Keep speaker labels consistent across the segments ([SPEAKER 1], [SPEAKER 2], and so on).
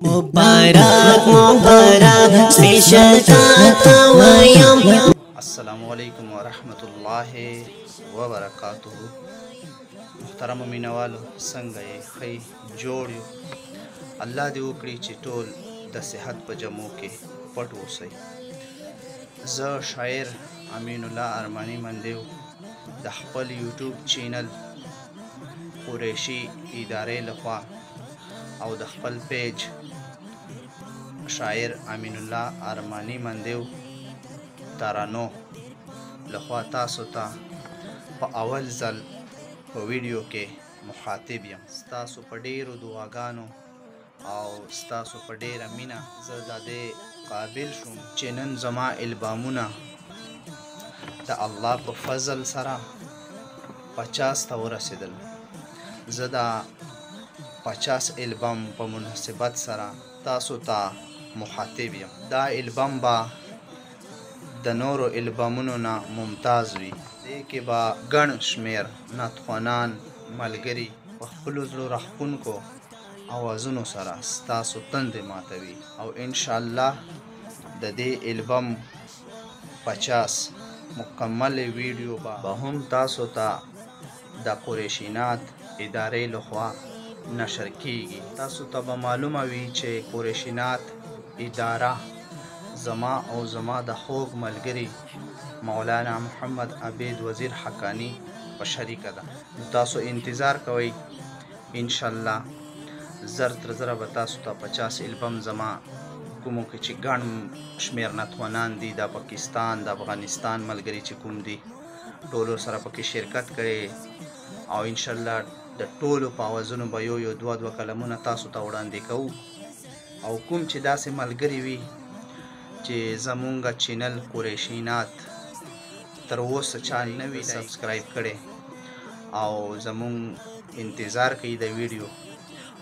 [SPEAKER 1] مبارک مبارک سپیشل تا وایم۔
[SPEAKER 2] السلام علیکم ورحمت الله وبرکاته۔ محترم مینوالو، څنګه یې؟ ښه جوړ یو؟ الله دې وکړي چې ټول د صحت په جمو کې پټ اوسئ۔ زه شاعر امین الله ارماني مندیو د خپل یوټیوب چینل قریشي ادارې لخوا او د خپل پیج شاعر امین الله ارماني مندیو ترانو لخوا تاسو ته په اول ځل په ویډیو کې مخاطب یم۔ ستاسو په ډیرو دعاګانو او ستاسو په ډیره مینه زه د دې قابل شوم چې نن زما البامونه د الله په فضل سره 50 ته ورسېدل۔ زه د 50 البم په مناسبت سره تاسو ته مخاطب یم۔ دا البم به د نورو البمونو نه ممتاز وي۔ دې کې به ګڼ شمېر نعتخوانان ملګري په خپلو زړه راښکونکو اوازونو سره ستاسو تندې ماتوي، او انشاءالله د دې البم 50 مکملې ویډیو به هم تاسو ته د قریشینات ادارې لخوا نشر کیږي۔ تاسو ته به معلومه وي چې قریشینات اداره زما او زما د خوږ ملګري مولانا محمد عبید وزیر حقانی په شریکه ده۔ نو تاسو انتظار کوئ، انشاءالله زر تر زره به تاسو ته 50 البم زما، کومو کې چې ګڼ شمېر نتوانان دي، د پاکستان د افغانستان ملګري چې کوم دي، ټولو سره پکې شرکت کړي، او انشاءالله د ټولو په اوازونو به یو یو دوه دوه کلمونه تاسو ته وړاندې کوو۔ او کوم چې داسې ملګري وي چې زمونږ چینل قریشینات تر اوسه چا نه وي سبسکرایب کړی او زمونږ انتظار کوي د ویډیو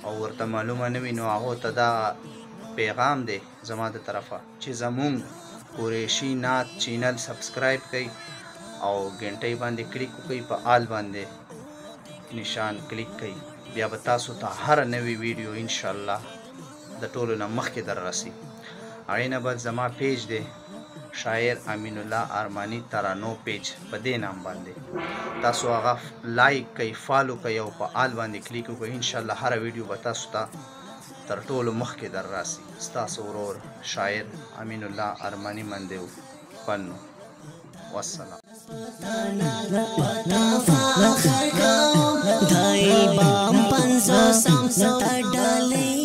[SPEAKER 2] او ورته معلومه نه وي، نو هغو ته دا پیغام دی زما د طرفه چې زمونږ قریشي نعت چینل سبسکرایب کړئ او ګنټۍ باندې کلیک وکړئ، په آل باندې نشان کلیک کړئ، بیا به تاسو ته هره نوې ویډیو انشاءالله د ټولو نه مخکې در رسي۔ هغې نه بعد زما پیج دی شاعر امین الله ارماني ترانو پیج، په دې نام باندې تاسو هغه لایک کړئ، فالو کړئ او په آل باندې کلیک وکړئ، انشاءالله هره ویډیو به تاسو ته تر ټولو مخکې در راسي۔ ستاسو ورور شاعر امین الله ارماني مندیو پنو۔ والسلام۔
[SPEAKER 1] فخر کوم، دا البم 50 تا ډالۍ۔